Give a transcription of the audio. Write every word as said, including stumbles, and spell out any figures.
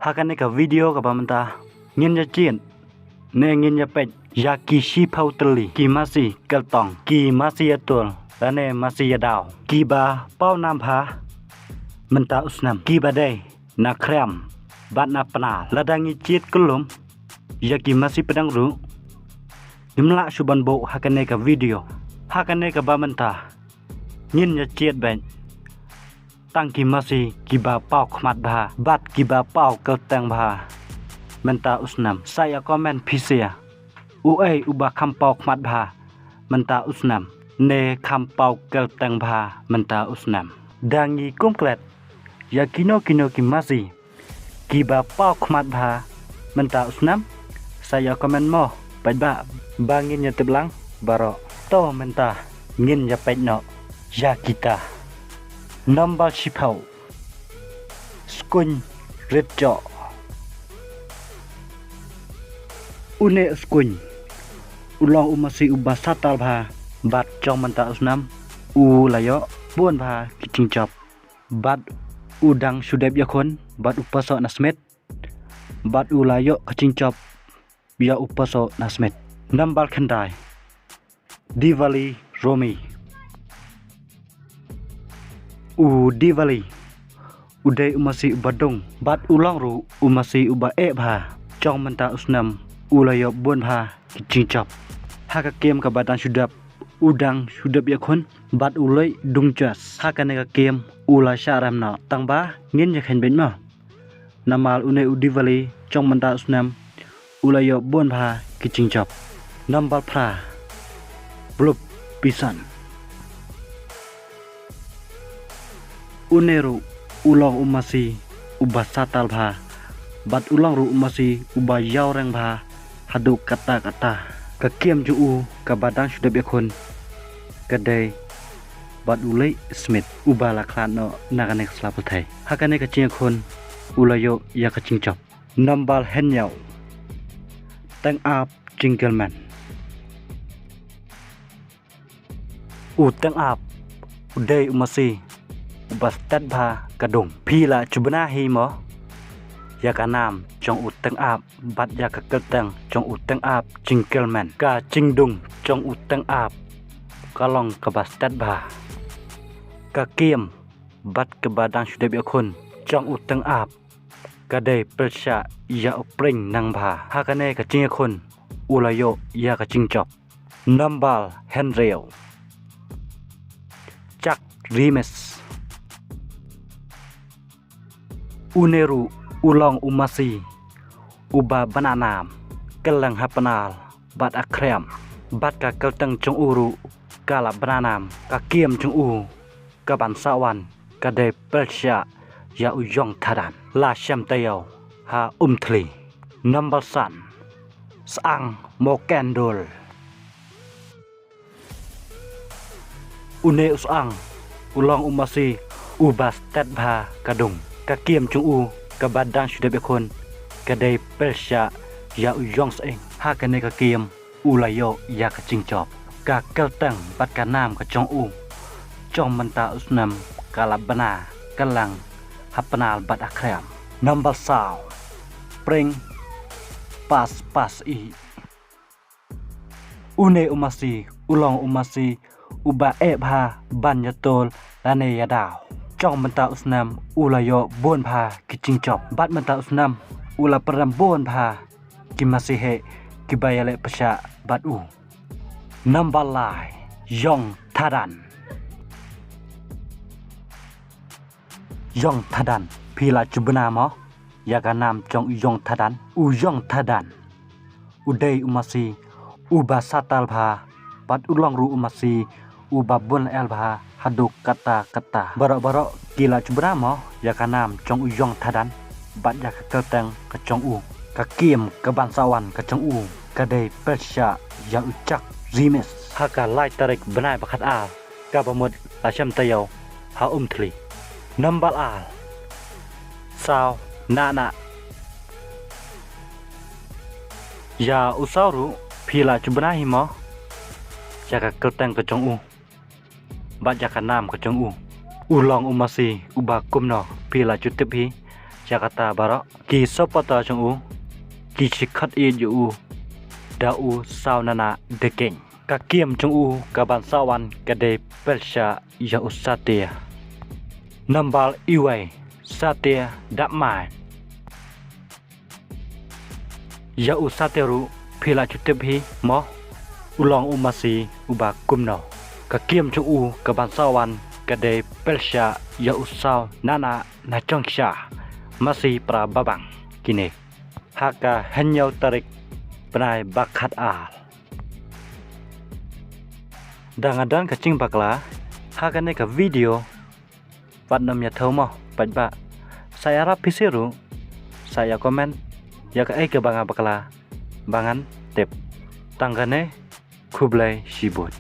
Ha kane ka video kaba mynta ngin ïa jied ne ngin ïa peit ïa ki shiphew tylli ki masi kyltong, ki masi ïatol lane masi ïadaw kiba paw nam bha mynta u snem, kiba dei na khriam bad na pnal. Lada ngi jied kyllum ïa ki masi pdeng ruh, ngim lah shuh ban buh ha kane ka video. Ha kane kaba mynta ngin ïa jied beit tang ki masi kiba paw khmat bha bad kiba paw kylteng bha mynta u snem. Sa ïa comment phi sha uei uba kham paw khmat bha mynta u snem ne kham paw kylteng bha mynta u snem. Da ngi kum klet ïa kino kino ki masi kiba paw khmat bha mynta u snem? Sa ïa comment mo, peit ba ba ngin ïa tip lang baroh. To mynta ngin ïa peit noh ïa kita. Number shiphew, skuiñ rit joh. Une u skuiñ u long u masi uba satal bha bad jong mynta u snem u la ïoh bun bha ki jingjop bad u dang shu dep ïakhun bad u paso na smit bad u la ïoh ka jingjop ïa u paso na smit. Number khyndai, Diwali Romi. U Diwali u dei u masi uba dung bad u long ruh u masi uba eh bha. Jong mynta u snem u la ïoh bun bha ki jingjop. Ha ka kem kaba dang shu dep u dang shu dep ïakhun bad u leh dung jas. Ha kane ka kem u la shah rem noh, tang ba ngin ïa kheiñ beit mo. Namar une u Diwali jong mynta u snem u la ïoh bun bha ki jingjop. Number phra, Blup Pisan. Une ruh u long u masi uba satal bha bad u long ruh u masi uba ïaw reng bha haduh katta katta. Ka kem jong u kaba dang shu dep ïakhun ka dei bad u leh smit uba la khlad noh na kane ka sla pyrthei. Ha kane ka jingïakhun u la ïoh ïa ka jingjop. Number hynñiew, Teng Ap Jingkyrmen. U Teng Ap u dei u masi uba stet bha ka dung. Phi la ju bna hi mo ïa ka nam jong u Teng Ap bad ïa ka kyrteng jong u Teng Ap Jingkyrmen. Ka jingdung jong u Teng Ap ka long kaba stet bha. Ka kem bad kaba dang shu dep ïakhun jong u Teng Ap ka dei pyrshah ïa u Pring Nangbha. Ha kane ka jingïakhun u la ïoh ïa ka jingjop. Number hynriew, Chak Rimes. Une ruh u long u masi uba bna nam kylleng ha pnal bad ha khriam bad ka kyrteng jong u ruh ka la bna nam. Ka kem jong u ka ban sa wan ka dei pyrshah ïa u Yong Thadan, la shem taïew ha Umthli. Number san, Sang Mokendul. Une u Sang u long u masi uba stet bha ka dung. Ka kem jong u kaba dang shu dep ïakhun ka dei pyrshah ïa u Yong Seng. Ha kane ka kem u la ïoh ïa ka jingjop. Ka kyrteng bad ka nam ka jong u jong mynta u snem ka la bna kylleng ha pnal bad ha khriam. Number saw, Pring Pas Pas I. Une u masi u long u masi uba eh bha ban ïatol lane ïadaw. Jong mynta u snem u la ïoh bun bha ki jingjop bad mynta u snem u la pyrem bun bha ki masi heh kiba ïaleh pyrshah bad u. Number lai, Yong Thadan. Yong Thadan, phi la ju bna mo ïa ka nam jong u Yong Thadan? U Yong Thadan u dei u masi uba satal bha bad u long ruh u masi uba bun el bha haduh katta katta. Baroh baroh ki la ju bna mo ïa ka nam jong u Yong Thadan bad ïa ka kyrteng ka jong u. Ka kem ka ban sa wan ka jong u ka dei pyrshah ïa u Chak Rimes ha ka lai tarik bnai ba khatar kaba mut la shem taïew ha Umthli. Number ar, Saw Nah Nah. Ïa u Saw ruh phi la ju bna hi mo ïa ka kyrteng ka jong u bad ïa ka nam ka jong u? U long u masi uba kumno phi la ju tip hi Ïa kata baroh ki supporter jong u ki shu khot ïa u da u Saw Nana the King. Ka kem jong u ka ban sa wan ka dei pyrshah ïa u Satia. Number iwei, Satia Dapmai. Ïa u Satia ruh phi la ju tip hi mo, u long u masi uba kumno. Ka kem jong u ka ban sa wan ka dei pyrshah ïa u Saw Nana na jong sha masi para babang kine. Ha ka hynñiew tarik bnai ba khatar. Da nga don ka jingbakla ha kane ka video. Wat nym ïathuh mo, paidbah. Sa ïarap phi shuh ruh, sa ïa comment ïa kaei kaba nga bakla ba ngan tip. Tang kane, khublei shibun.